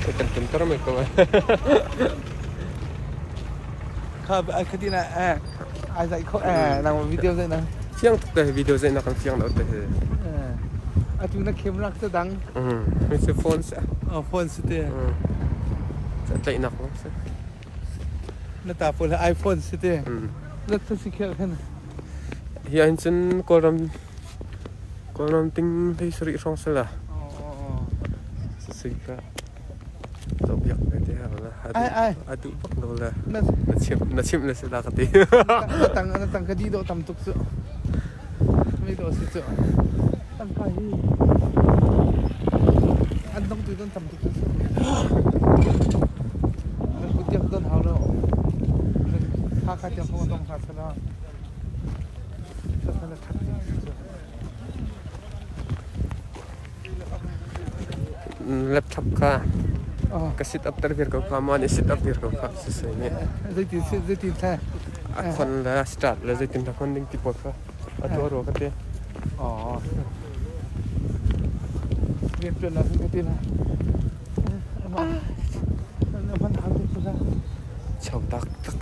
Kan tumter mai ko. Kha khatin ah ai zai kho eh nang video zai nang. Fiang tuk te video zai na kan fiang lo te he. Atu na camera ka dang. Mi se phone se. Oh phone se te. Tlaih nak lo se. Na ta pawl iPhone si te. Na ta si khel khan. Hi ahhin cun Kawlram Kawlram ting hlei sarih hrawng sal ah. Si ka zoh piak ve te ha la. Ai ai. A duh bak lo la. Na chim na chim le si la ka ti. Na tang na tang ka di do tam tuk cu. Mi do si cu. Tang ka hi. An dong tu don tam tuk cu. Nan kut tiang don hau lo. Kha kha tiang ko dong hna sala. Sala that ding si cu. Laptop kha ka sit up ter vir ko kha ma nih sit up vir ko kha si sai ne. Zeitin zeitin tha. A khon le start le zeitin ta khon ding ti pawl kha a tuah rua ka ti. Oh. Rian ṭuan ah ka ti la. Amah hau te la. Chau tak tak.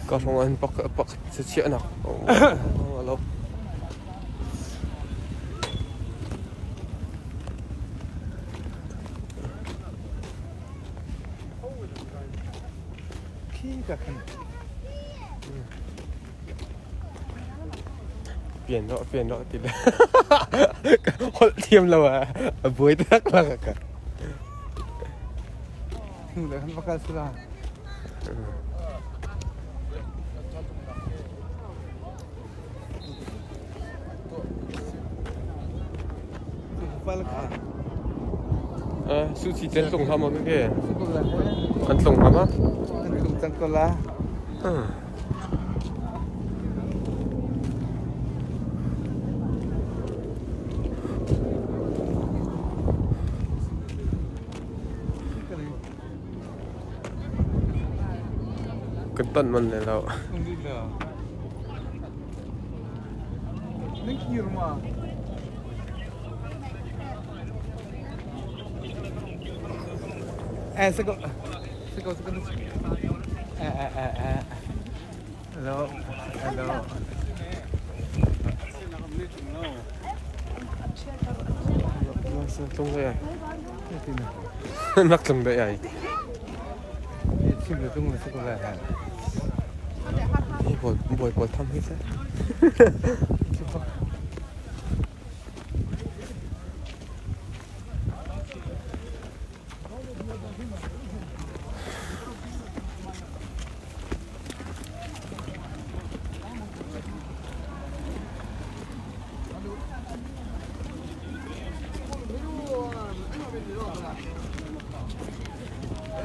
Ka hrawng an pak pak chiahnak a lo. Pian rawh pian rawh ti le holh thiam lo ah a buai tak lak ka. Hnu le kan va kal sila. Su ci ten tlung hama ka ke? An tlung hama? An tlung cang ko la. Kan ton man le lo. Nan kir ma? Eh, sako, sako, sako. Eh, eh, eh, eh. Hello, hello. Tlung dai ai. Nak tlung dai ai. Chim le tlung le sako lai. Hi bawi bawi pawl tham hi seh.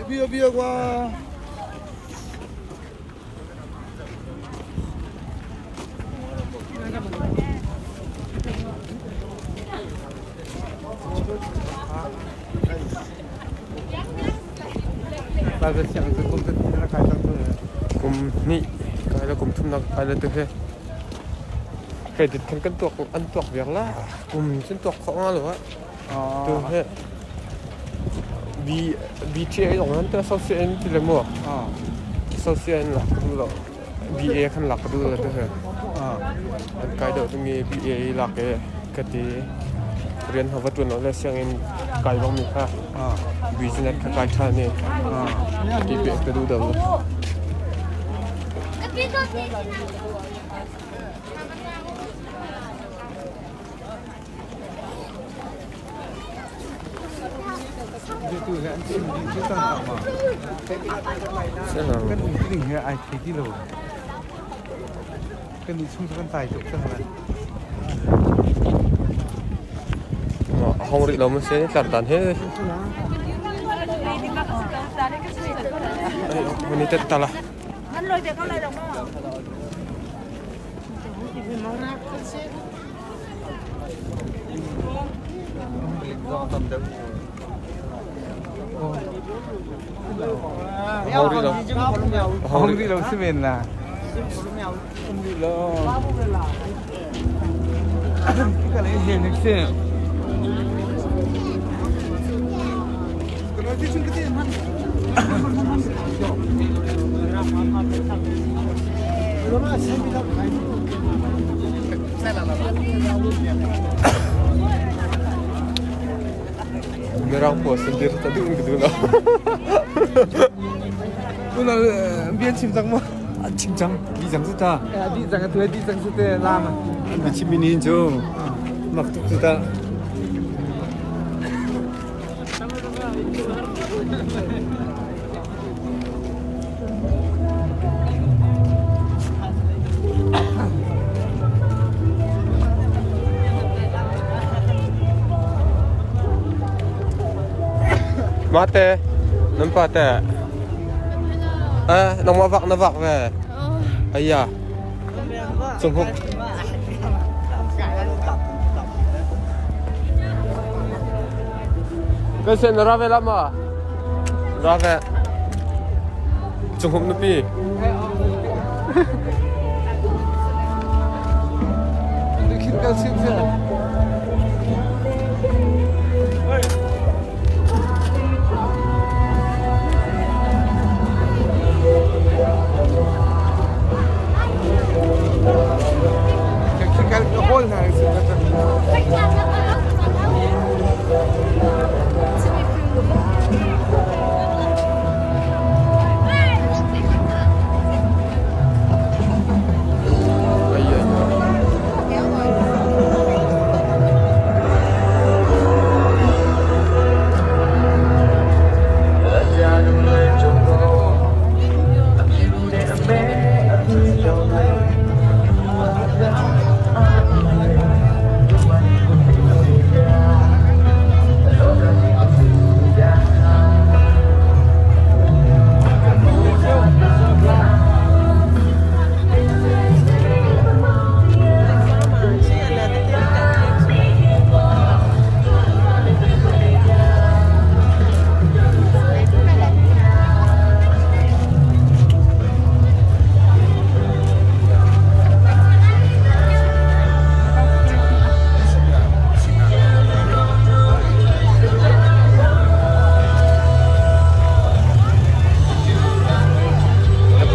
Bia bia qua. Kum hnih kai le kum thumnak kai le tu hi credit khan kan tuak an tuak viar la kum cun tuak khawh nga lo ah tu hi B BTA zong an te associate in ti le mu associate in lak tu lo BA khan lak ka duh lo tu hi an kai deuh tu mi BA lak i ka ti rian ha va ṭuan lo le sianginn kai bang mi kha business kha kai ṭhan i ti pek ka duh deuh lo. Tu he an chim ding cu cang hlah ma. Kan um ding he ai thei ti lo. Kan nih chung cu kan tai tuk cang lai. Hong rih lo ma si tlar dan he. Mani tet tala. Hong rih lo. Hong rih lo si men la. Um rih lo. Ka le hel nek si. Mirang pawl sin dir ta duh in ka duh lo. Unau bian chim cang maw? An chim cang, di cang cu ta. Di cang atu di cang cu te lam. An biachim mi nih cu mak tuk cu ta. Mate, nan pa te. Eh, nangmah vak na vak ve. Ayya. Cung huk. Kan sen na ra ve la ma? Ra ve. Cung huk nupi. Khin kan sim sia. Khin kan hol hna si. Ai ai.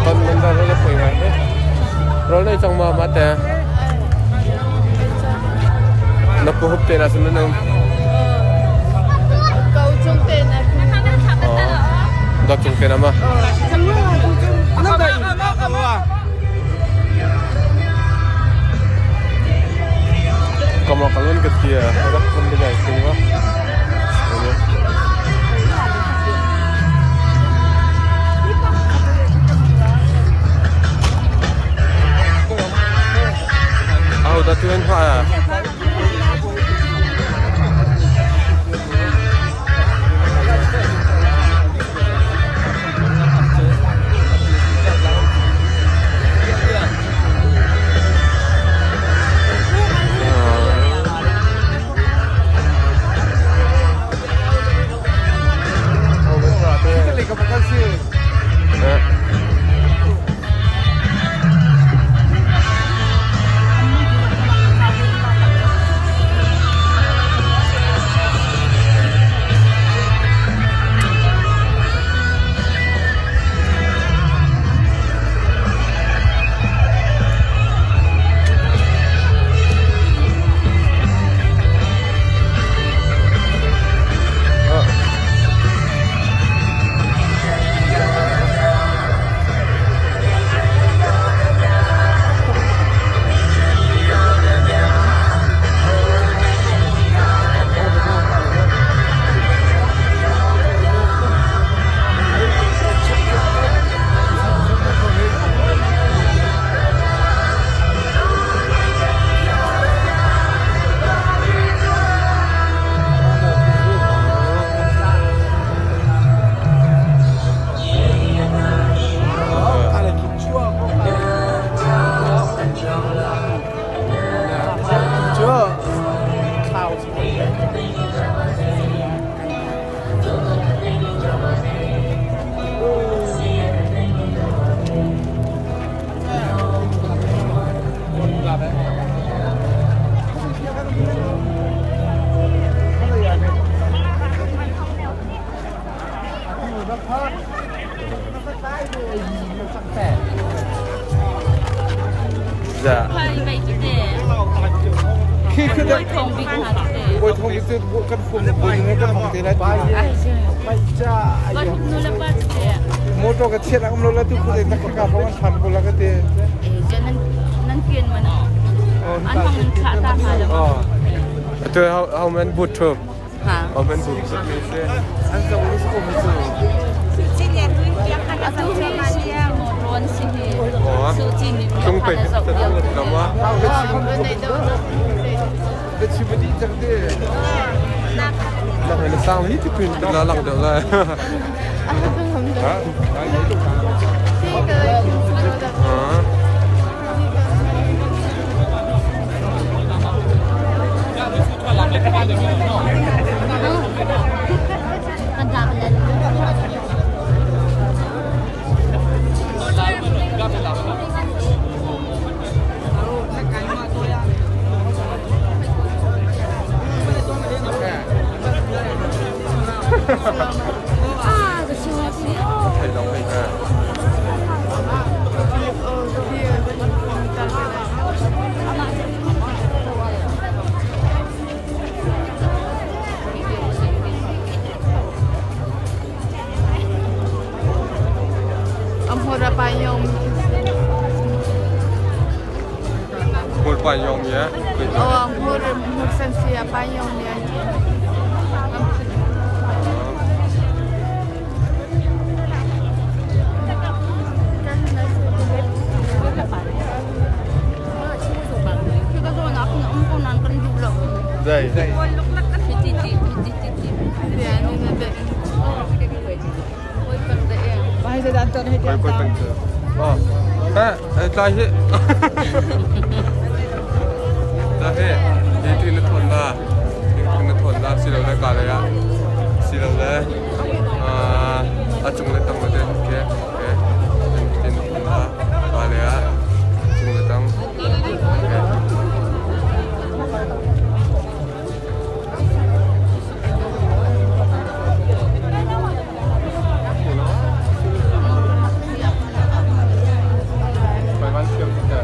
Ton nan da le poi ngai he. Rol nei chang ma ma te. Na pu hup te na sun na um. Kau chung te na. Dok chung te na ma. Kama kalon ka tia. Rak kum de ngai sing wa. Aho da tu en ha. Khi khi dah Bawi Thawng bik cu kan phum bawi he kan hmang te lai ti. Motor ka chiat ang lo la tu khu te ka ka phong an phan ko la ka te. Atu how man boot thum. How man boot. An zo lu ko mi cu. Tung pe ka ma. Ka chim di cang te. Lang na sang hi ti pin la lang deuh la. Ha? Ha? Thei dong hei ka. Hmur pa yong ya. Dai. Koi koi peng tu. Oh. Ha, tlai hi. Tlai hi. Hi tu na thon la. Hi tu na thon la si lo le ka le ya. Si lo le. A cung le tang le te. Okay. Okay. Hi tu na thon la. Ka le ya. Cung le tang. Okay. Pai van thiam ti ta.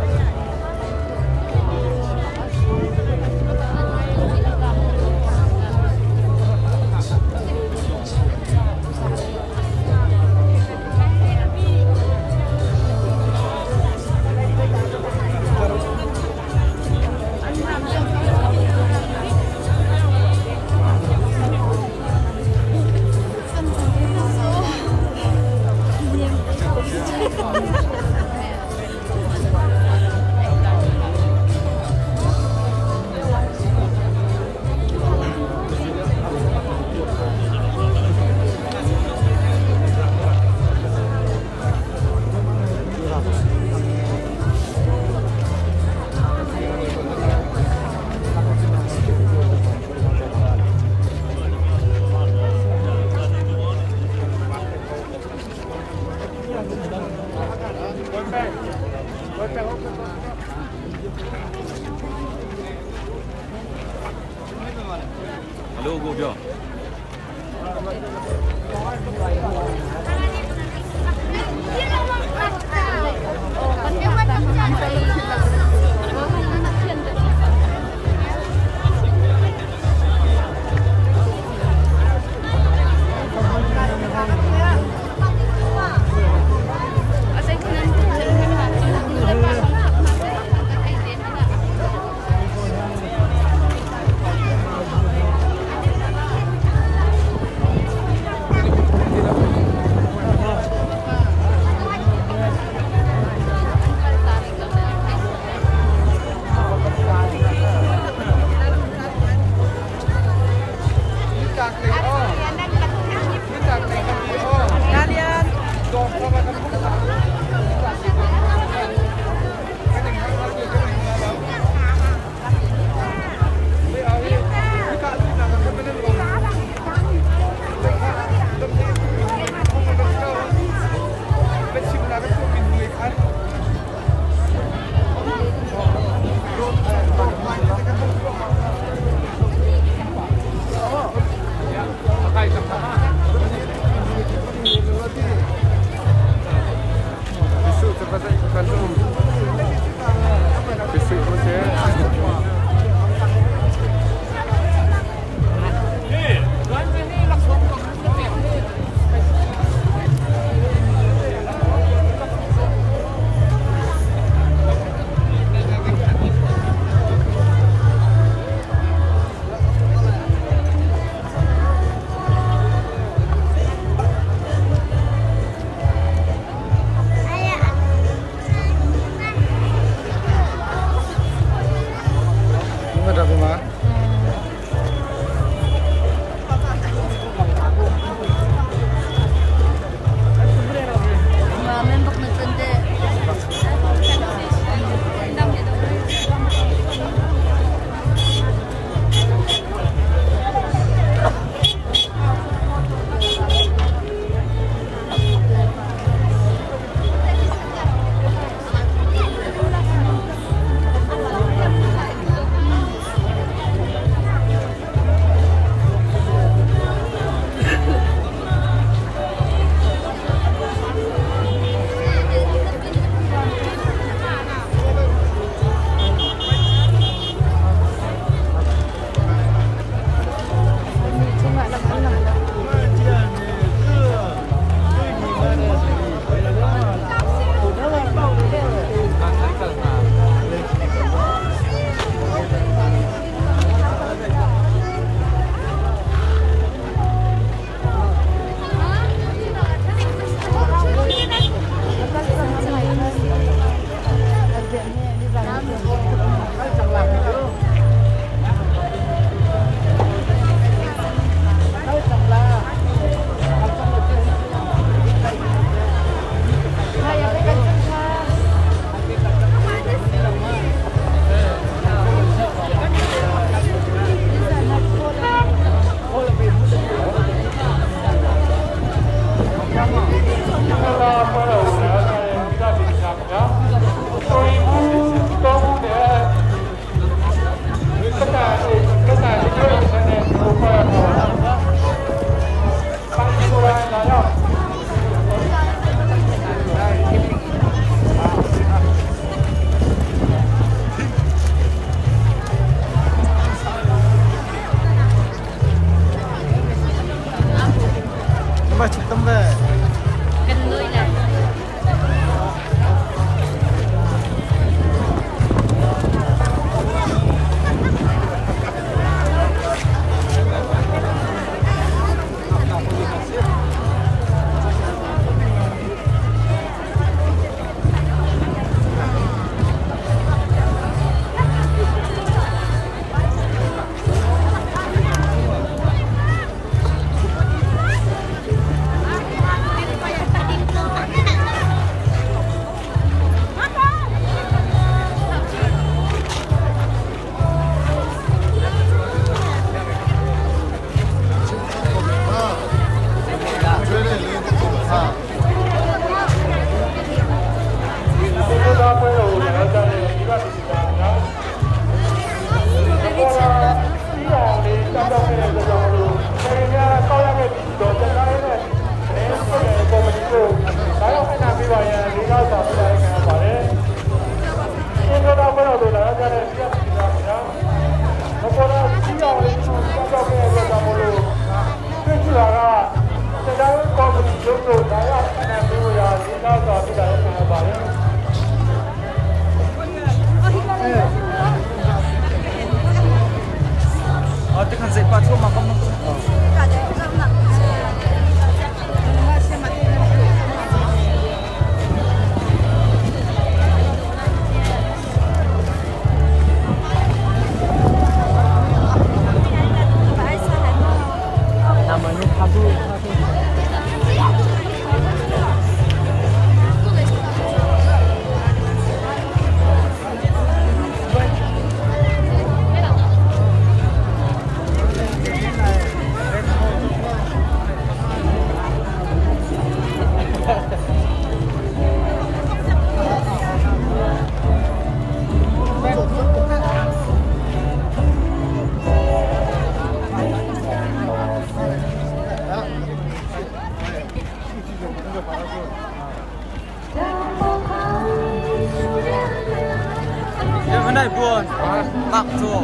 Hello ကိုပြော ve. Kan noi lai. Te khan zei pa chu ma kam. Cái này buồn, mặc rồi.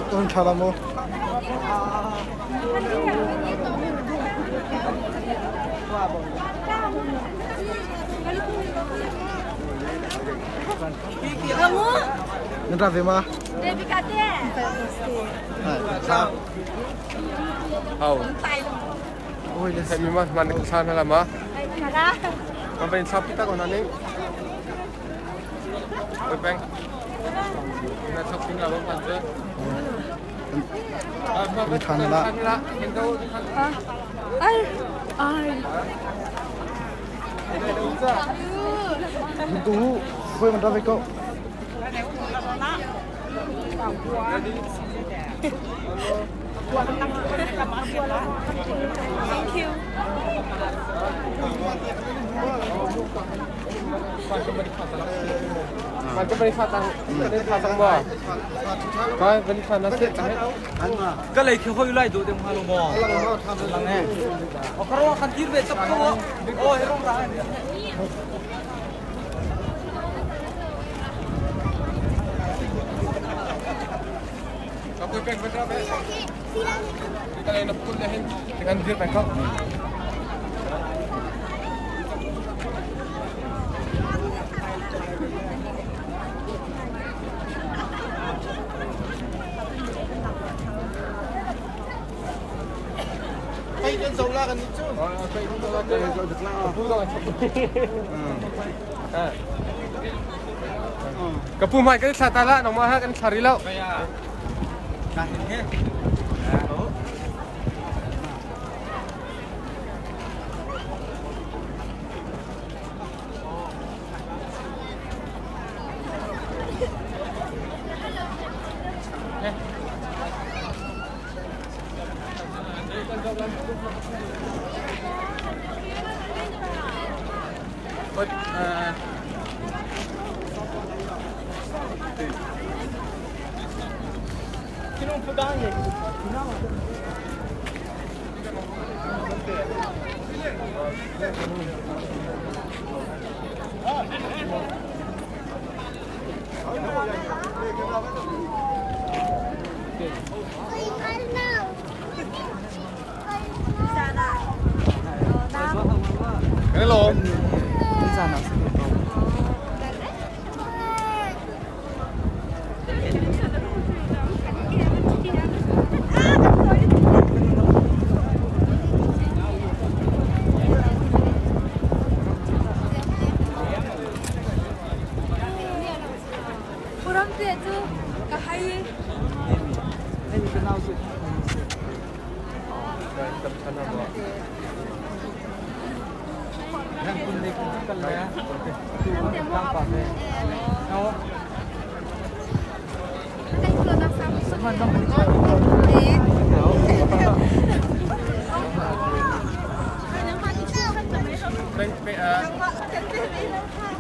Tuan tha la maw? Nan ra ve ma? Au. Oi, mi ma man san hala ma. Ma ben sa pita ko na ning. Oi peng. Na chok ping la ba pan che. Than la. Ai ai. Tu khoi man ra ve ko. Thank you. Man ka bari khatang bari khatang ba. Kai bari khana se ta hai. Ka lei khi hoi lai do dem halo mo. Lang he. O karo kan tir ve tap ko. O he rong ra. Ka peng betra be. Kita lain nak pukul dah dengan dir bangkok. Ka pu mai kan thla ta la nangmah ha kan thla ri lo. But Hello.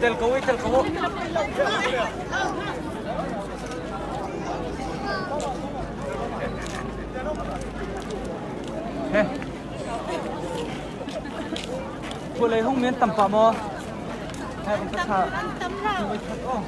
Tel ko tel ko. He. Pulei hung men tam pa maw? He bang ka tha. Oh.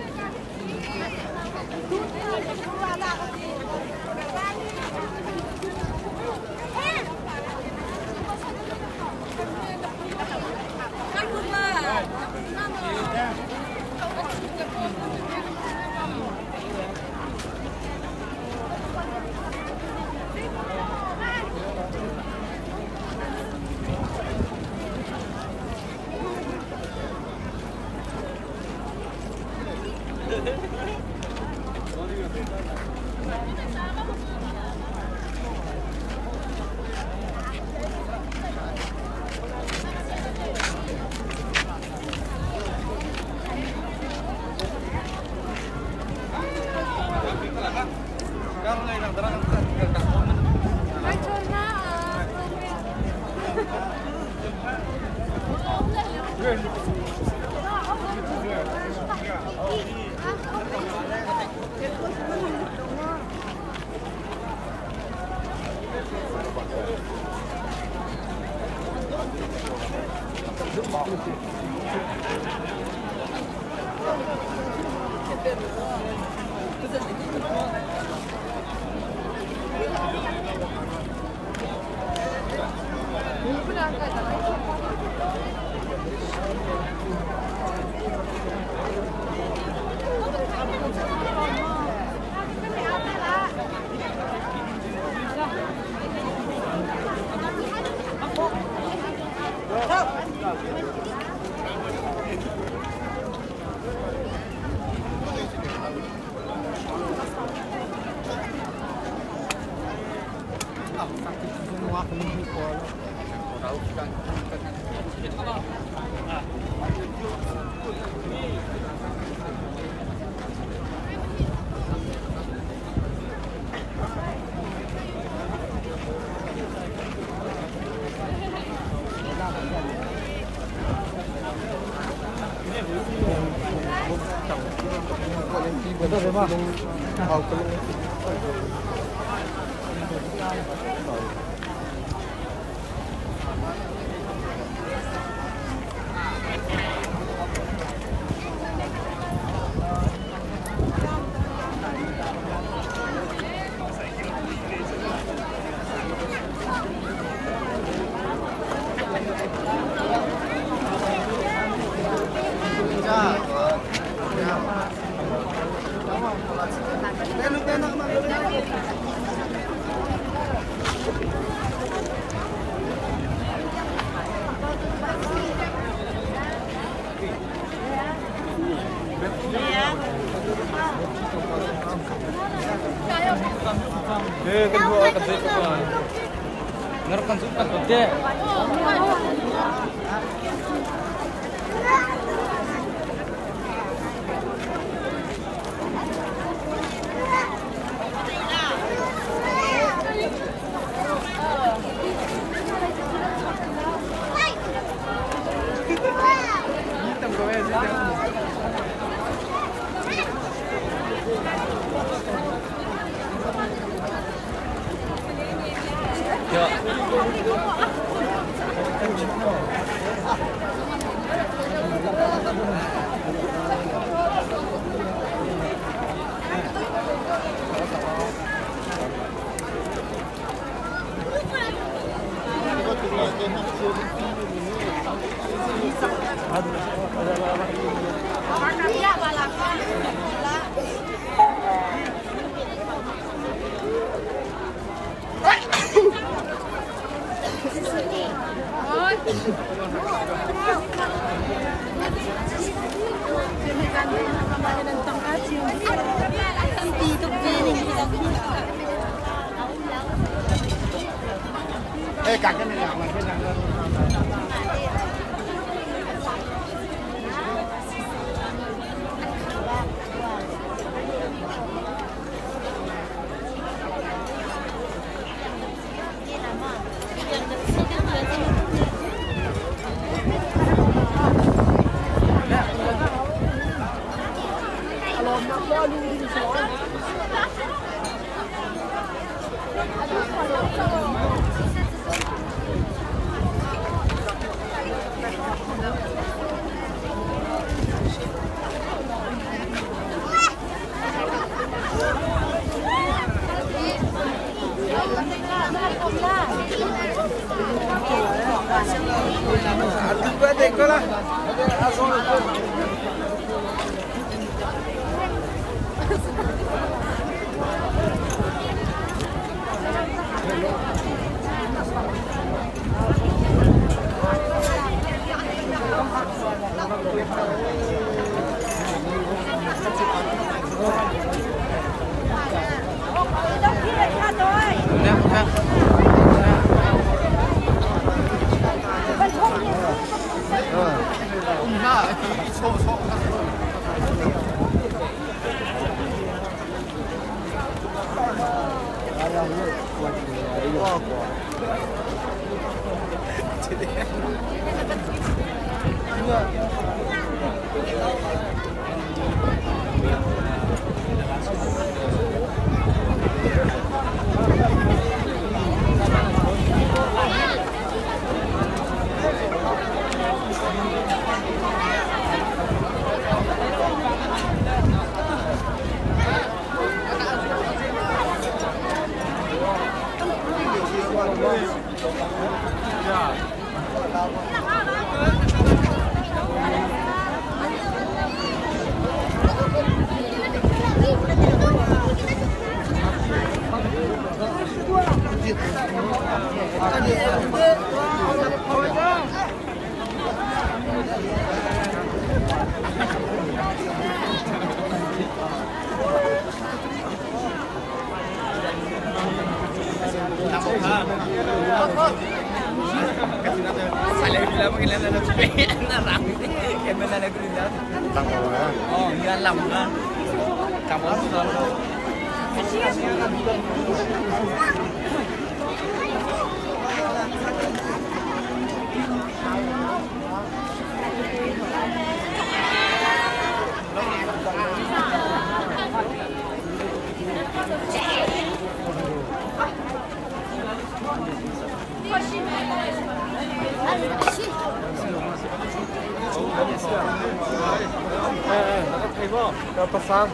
Pasang.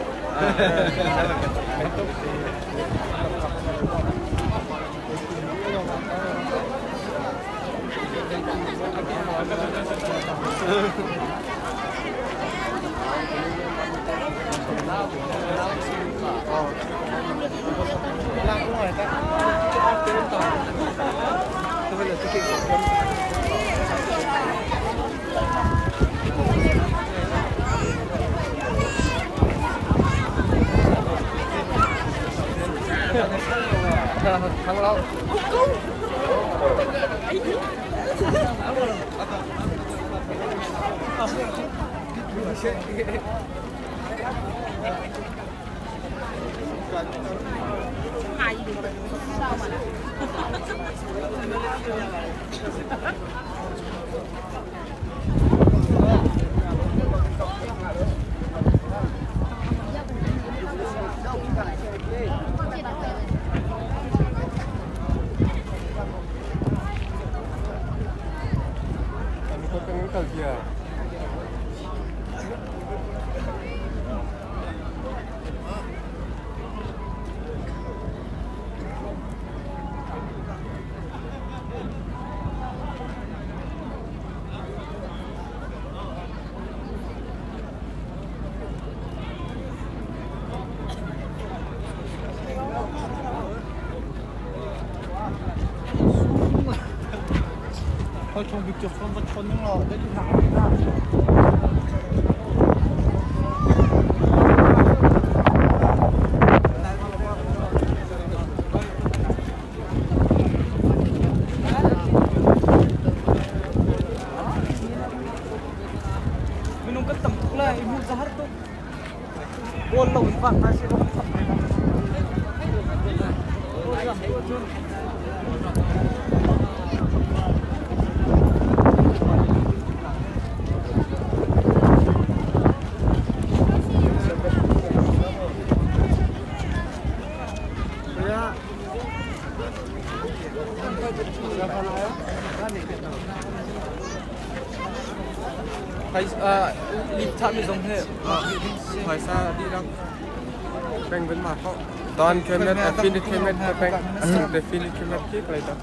Thang lo. Kan kal dia. Minung kan tam tuk lai, hmu zahar tuk. Kawl lo in vak hna sih rawng thap. Lip thami zong he phaisa dihlak peng kan ma kho. Don ke met, a fini ke met peng, a sung te fini ke met ki play ta.